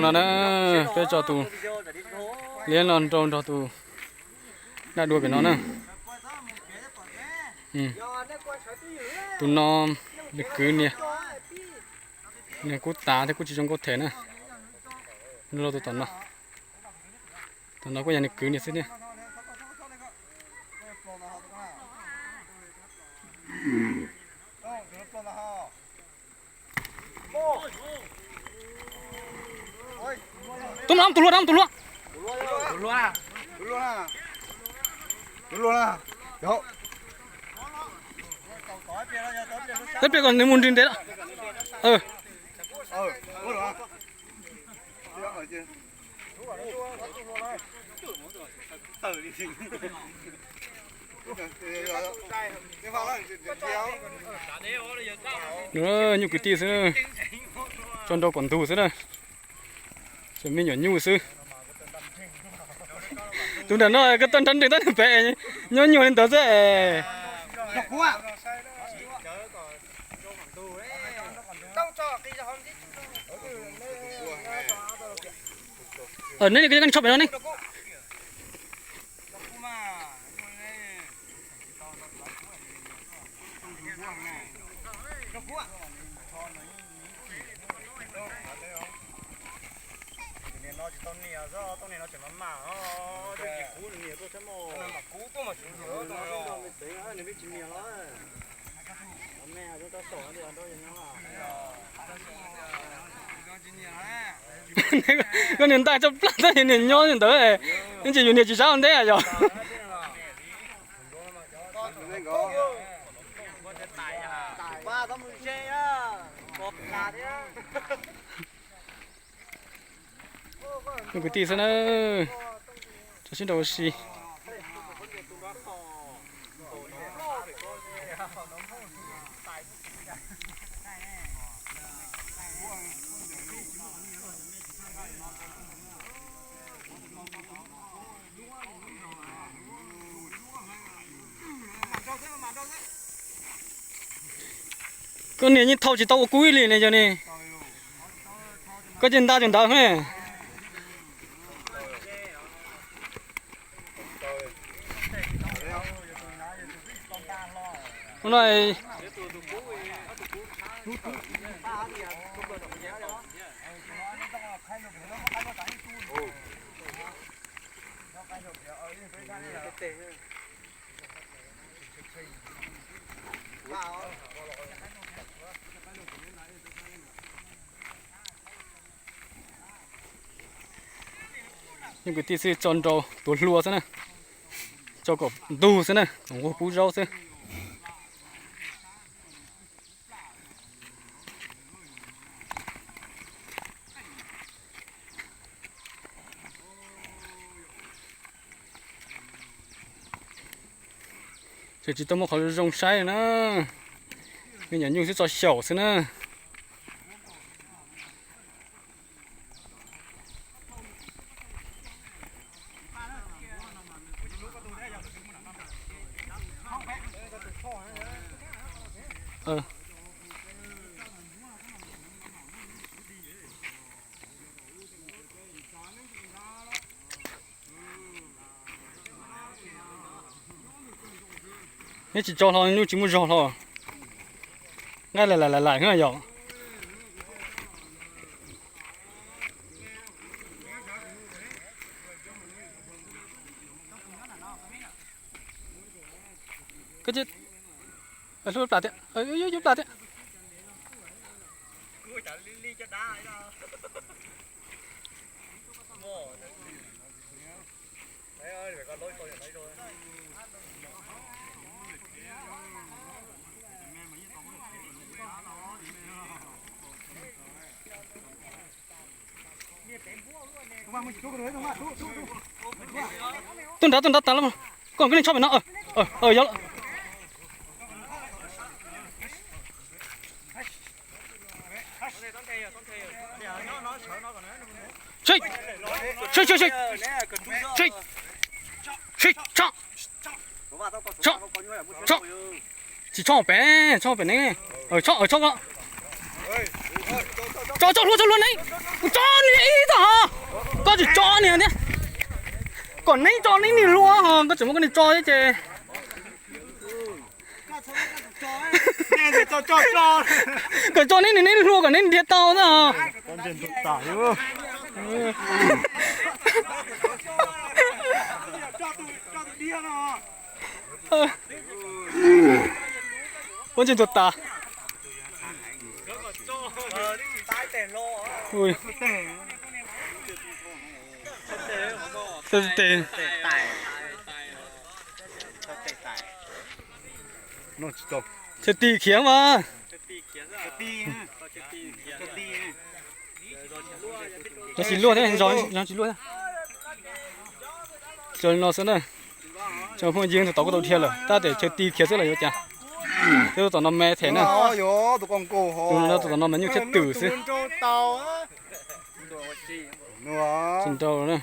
No na, peb tso tus liab no nrau nrog tus dab dua pem no na. Tus no nws kwv niag, niag kub tav thiab kub tsis zoo nkauj them na. Nws los tus tom no, tom no kuj yog nws kwv niag xwb thiab. Tus no, tus hlua, tus hlua. Teb pliag kom nws mus nrig ntev lawm. Nyuj kwv tij xwb, tso nrau kom ntug xwb na. Tsuas me nyuam nyuj xwb. Tus nram no koj tuaj nrab nreeg tab nws pem nyob nyuag li ntawd xwb. Neb, koj ntsho pem no ne. Koj niag ntaj tso plab tab niag nyob ntawd, yeej tsis yus niag tsis sab ua ntej yog. Nyuj kwv tij xwb na, tso sib nrau ua si. Koj niag yeej thau tsis tau ua kub ib li ne yog ne. Koj cia nta tus ntawd he. Nyuj kwv tij xwb tso nrau tuav hlua xwb na, tso kom ntug xwb na, kom nquag pub zaub xwb. Ces tsis tau muaj qhov zoo saib na, me nyuam nyuj xwb tso xyaum xwb na. Neb tsis tso hlo nyuj tsis muaj zog hlo. Nqaij laim laim laim laim yom. Hlub plas thiab, yub plas thiab. Tuaj nrad, tuaj nrad tas lawm. Koj, koj niag tshob pem no. Yog lawm. Sib, sib, sib, sib, sib, tso, tso, tso. Tsis tso pem, tso pem ne. Tso, tso ko. Tso, tso hlua, tso hlua, neeb. Tso niag ib tag ho. Koj tsis tso niag thiab. Kom neeb tso, neeb niag hlua ho, koj tseem muab koj niag tso thiab ces. Kom tso neeb, neeb hlua kom neeb nrhiav tau na. Ua ntsis ntuag tas. Tes, chaw tis khiav mas. Tsis luaj thiab, tsis luaj. Tso li no xwb na. Tso phooj ywg, thaum tau kuj tau dhia lawm, tab tes chaw tis khiav xwb los yuav cas. Twb tom no me them na. Tus tom no me nyuj thiab twm xwb. Tsis nrau na.